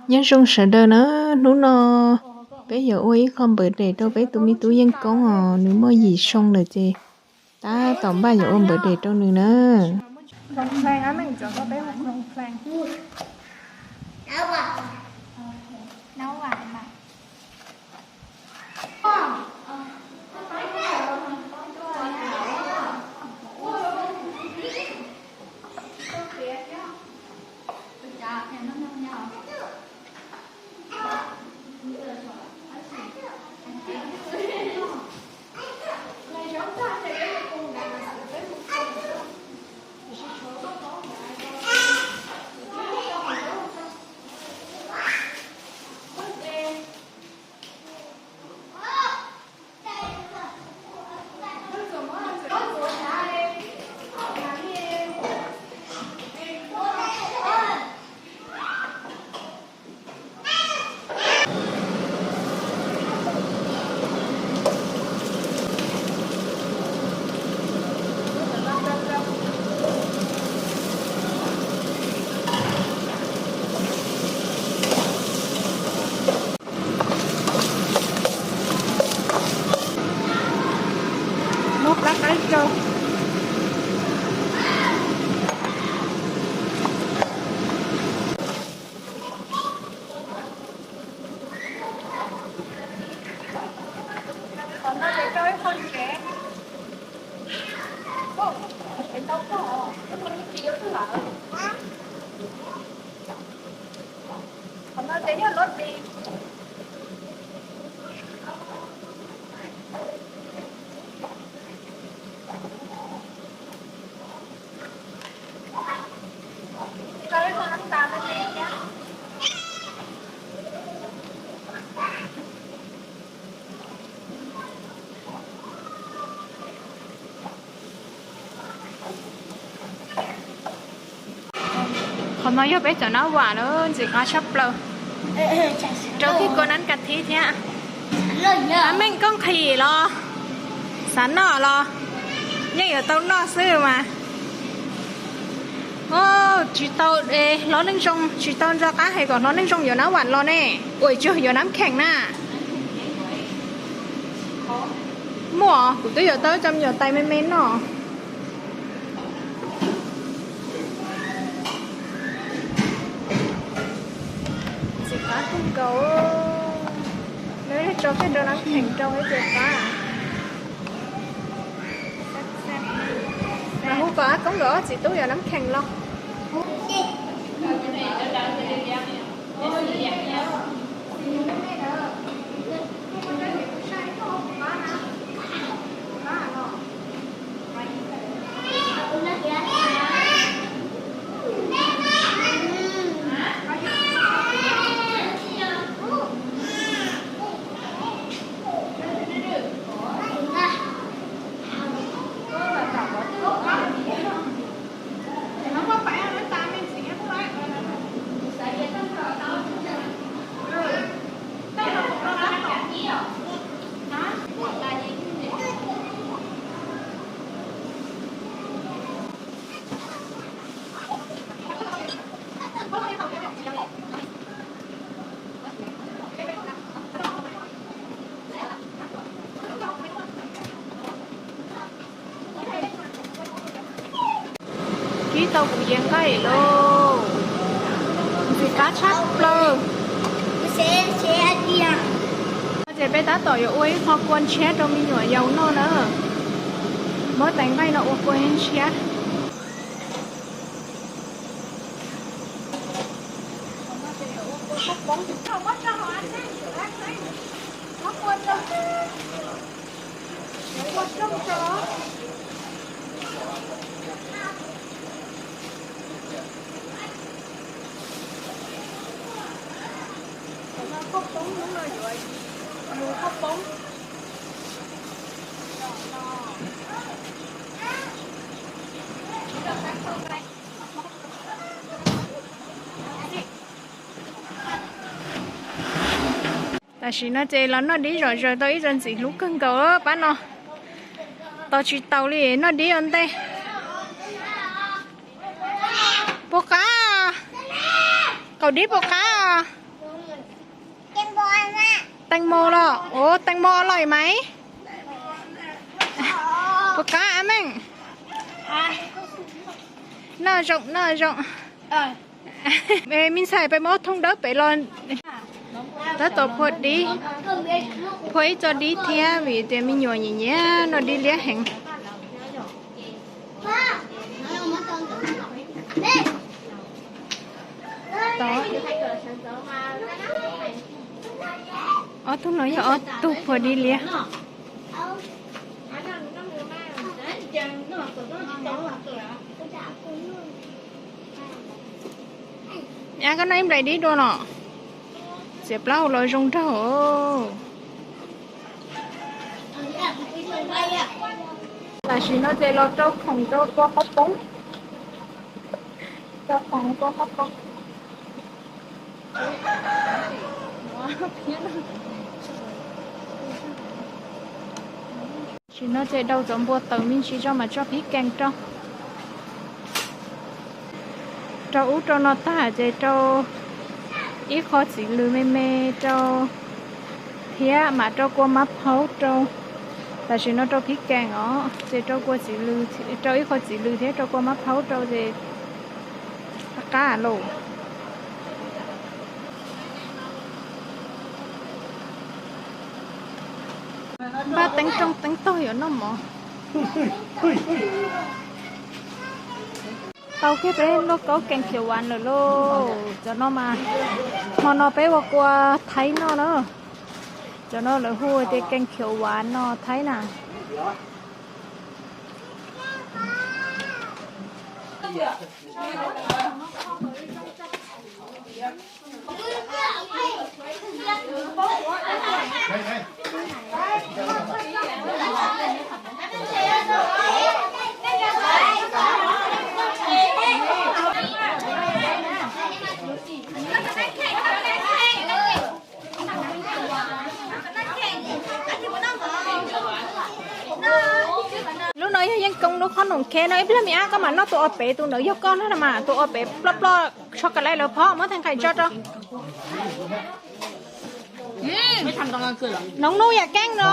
Nyob zoo sawv daws na, hnub no peb yuav ua ib qho npawv daim rau peb tus me tub Yeej Koob os, nws muaj yim xyoo lawm ces tab tom npaj yuav ua npawv daim rau nws na. Muab plab qaib rau. Qhov no yog peb cov nab vam na, ntxim qab tshaj plaws. Rau kiag kua nab ka thib thiab. Ab Meej, koj nqhis los? Xav noj los? Yeej yuav tau noj xwb mas. Tsis tau, hlob Neej Zoo tsis tau nco qab hais kom hlob Neej Zoo yuav nab vam los ne. Ua tsuag yuav nab kheem na. Muaj, kuv twb yuav tau cov me nyuam tais me me noj. Ntxim qab kawg nkaus. Nws tso kiag rau nab kheem rau ib ces qab. Mas hu kom Ab Koob nkawd ob txiv tub yuav nab kheem los. Kib tau kuv yiav nqaij lauj. Ntxim qab tshaj plaws. Ces peb tab tom yuav ua ib qho kua ntshiab rau me nyuam yaus noj na. Muab tais nqaij no ua kua ntshiab. Koj poob hnub no yuav mus koj poob. Tam sim no ces los noj dib zom zaws tau ib co ntxim hlub kawg nkaus pab no. Tos tsis taus li, noj dib ua ntej. Puas qab? Qaum dib puas qab? Teej mo los, ua teej mo loj mas. Puas qab a meej? Noj zoo, noj zoo. Me ntxhais, peb muab ob thooj dawb pem los. Tab tom phua dib, phua ib co dib thiab vim tias me nyuam nyiam nyiam noj dib liab heev. Ob tug no yog ob tug phua dib liab. Ab, koj noj ib nplais dib dua no. Txiav plaub hau los zoo nraug. Tam sim no ces los rau khoom rau kua qhaub poob. Rau khoom kua qhaub poob. Tam sim no ces rau cov npua taws me ntsis tso mas tso phib kees rau. Rau ub rau no tag ces rau ib qho txiv lws me me rau thiab mam rau kua mab phaub rau. Tam sim no rau phib kees os, ces rau kua txiv lws, rau ib qho txiv lws thiab rau kua mab phaub rau ces qab qab lawm. Npaj teeb rooj teeb tog yuav noj mov. Tau kiag peb lub kaub kees khiav vav lawm lauj. Cov no mas hmo no peb ua kua thaib noj na. Cov no lawv hu tias kees khiav vav no thaib na. Lub no yog yeej koob lub qhob noom khe no, ib pliag me ab koj mam noj tus o pem, tus ntawd yog koj na mas, tus o pem ploj ploj, chocolate lawv phob, muab theej qhais tso rau. Noov nuj yam keej no.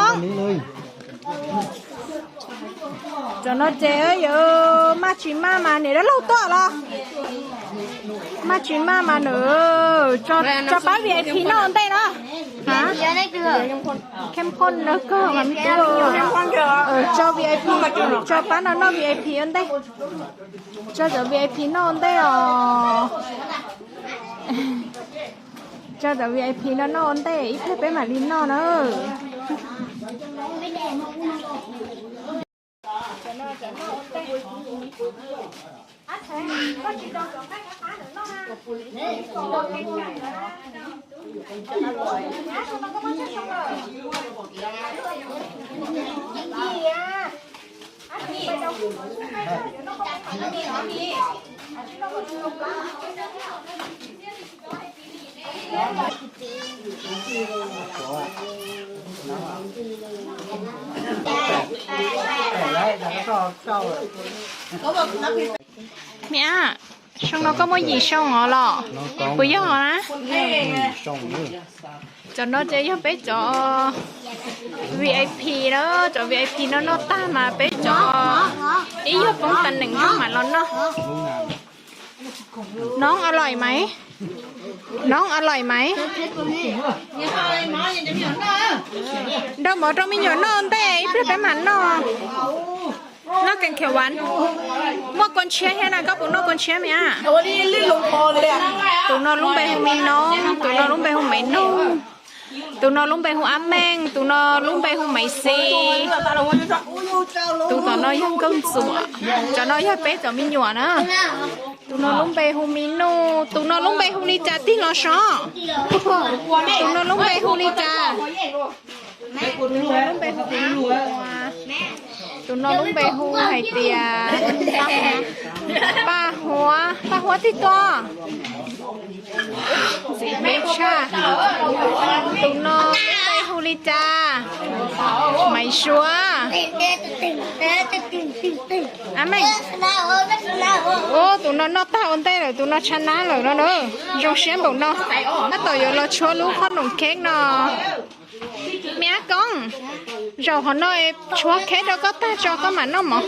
Cov no ces yuav maj tsis maj mas niam dab laug tuaj los. Maj tsis maj mas nws tso pab V I P noj ua ntej na. Khem phoj no kawg mas me tub. Tso V I P, tso pab no noj V I P ua ntej. Tso cov V I P noj ua ntej os. Tso cov V I P no noj ua ntej, ib pliag peb mam li noj na. Me ab, xyoo no koj muaj yim xyoo os los? Puas yog na? Cov no ces yog peb cov V I P na, cov V I P no noj tag mas peb cov ib nyuag poob tas nees nkaum mam los noj. Nov a loim maiv? Nov a loim maiv? Rau mov rau me nyuam noj ua ntej, ib pliag peb mam noj. Noj kees khiav vav. Muaj kua ntshiab thiab na, koj puas noj kua ntshiab me ab? Tus no lub npe hu Me Noob, tus no lub npe hu Me Noob, tus no lub npe hu Ab Meej, tus no lub npe hu Maiv Xis, tus tom no yog Nkauj Ntxuam. Cov no yog peb cov me nyuam na. Tus no lub npe hu Me Nuj, tus no lub npe hu li cas tig los sov? Tus no lub npe hu li cas? Tus no lub npe hu Me Nuj. Tus no lub npe hu hais tias Paj Huab, Paj Huab twg tuaj? Ntxim hlub tshaj. Tus no lub npe hu li cas? Maiv Suav. A me, ub, tus no noj tag ua ntej lawm, tus no tshav nab lawm no na. Zoo siab npaum no, tab tom yuav los tshuab lub qhob noom cake no. Me Ab Koob, zaum qhov no tshuab cake rau koj tag tso koj mam noj mov.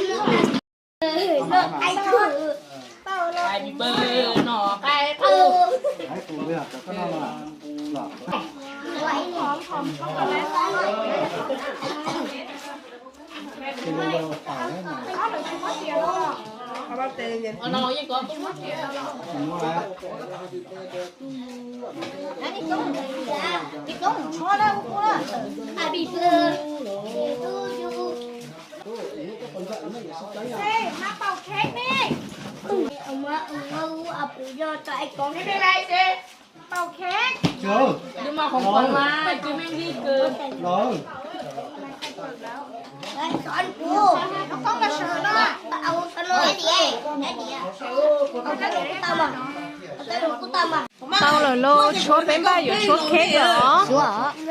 Tau lawm lauj, tshuab peb npaj yuav tshuab cake los?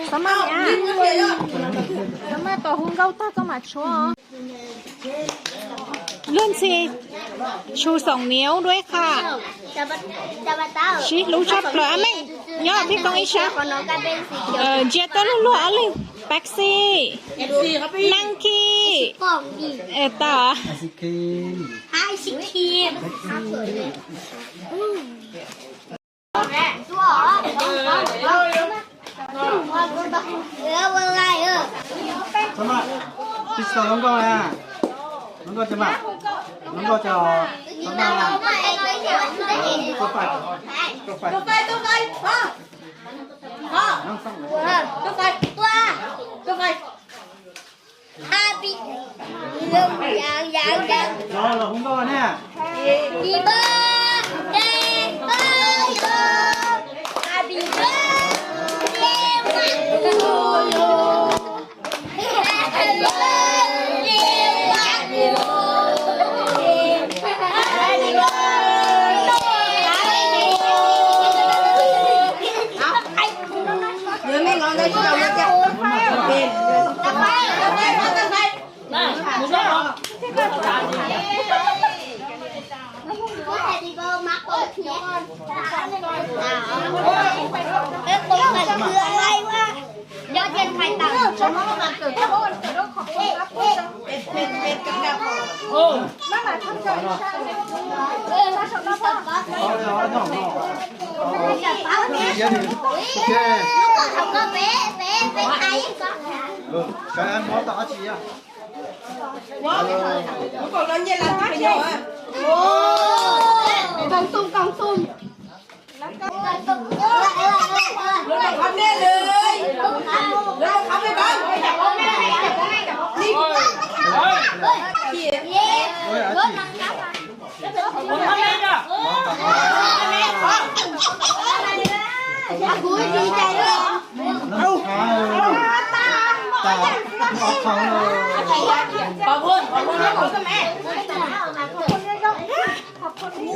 Xav maj, xav maj tos hu nkauj tag koj mam tshuab. Luag ntxhi, tshu xoom niav duab ib qha. Sib hlub tshaj plaws. A me, nyob pib koob ib sab. Ntsia tuaj luag luag ob leeg, Pepsi, Nike, tas. Ib tsis tau lub nkauj na. Lub nkauj ces mas, lub nkauj ces, los los hu nkauj ne.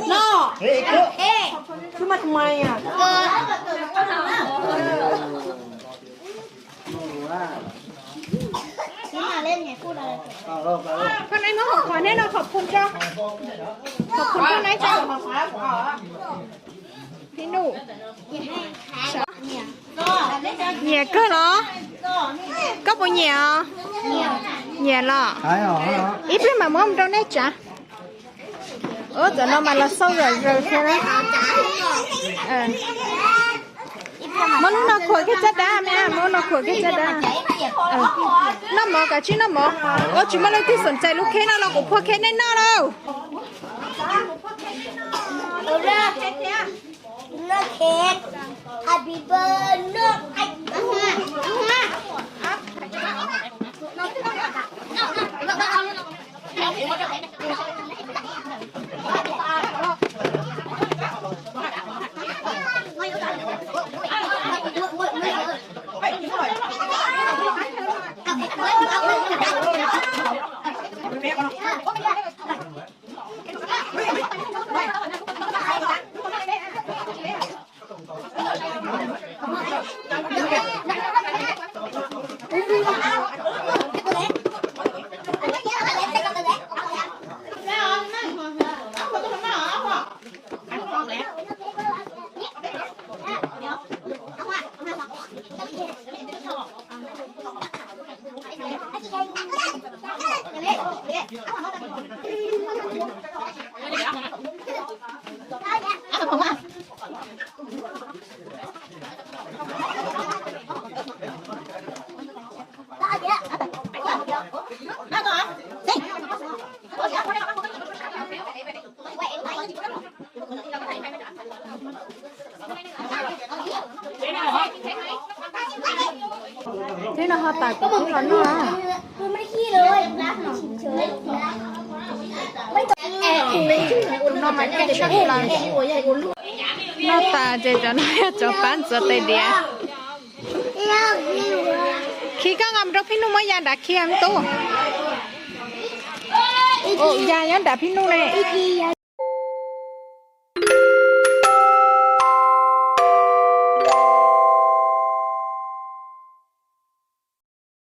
No. Ê, ê, ê. Chứ mà mày à. Con này nó không khỏi nên nó không phun cho. Không phun con này cho. Phí nụ. Nyiam kawg los? Koj puas nyiam os? Nyiam los? Ib pliag mam muab mus rau nej tsav. Ub, cov no mas los xauj zom zaws thiab na. Muab lub no khuam kiag caj dab me, muab lub no khuam kiag caj dab. Noj mov, kav tsij noj mov. Ua tsis muaj leej twg xom txais lub kheb no los kuv phua kheb nej noj lauj. Twb no ho tas kuv twb los noj. Tus no mas caj sab plaws. Noj tas ces cov no yog cov pab ntxuav tais diav. Khi koj nqa mus rau Phij Nuj muab ya nrad khi me tub. Ya nyob nrad Phij Nuj ne.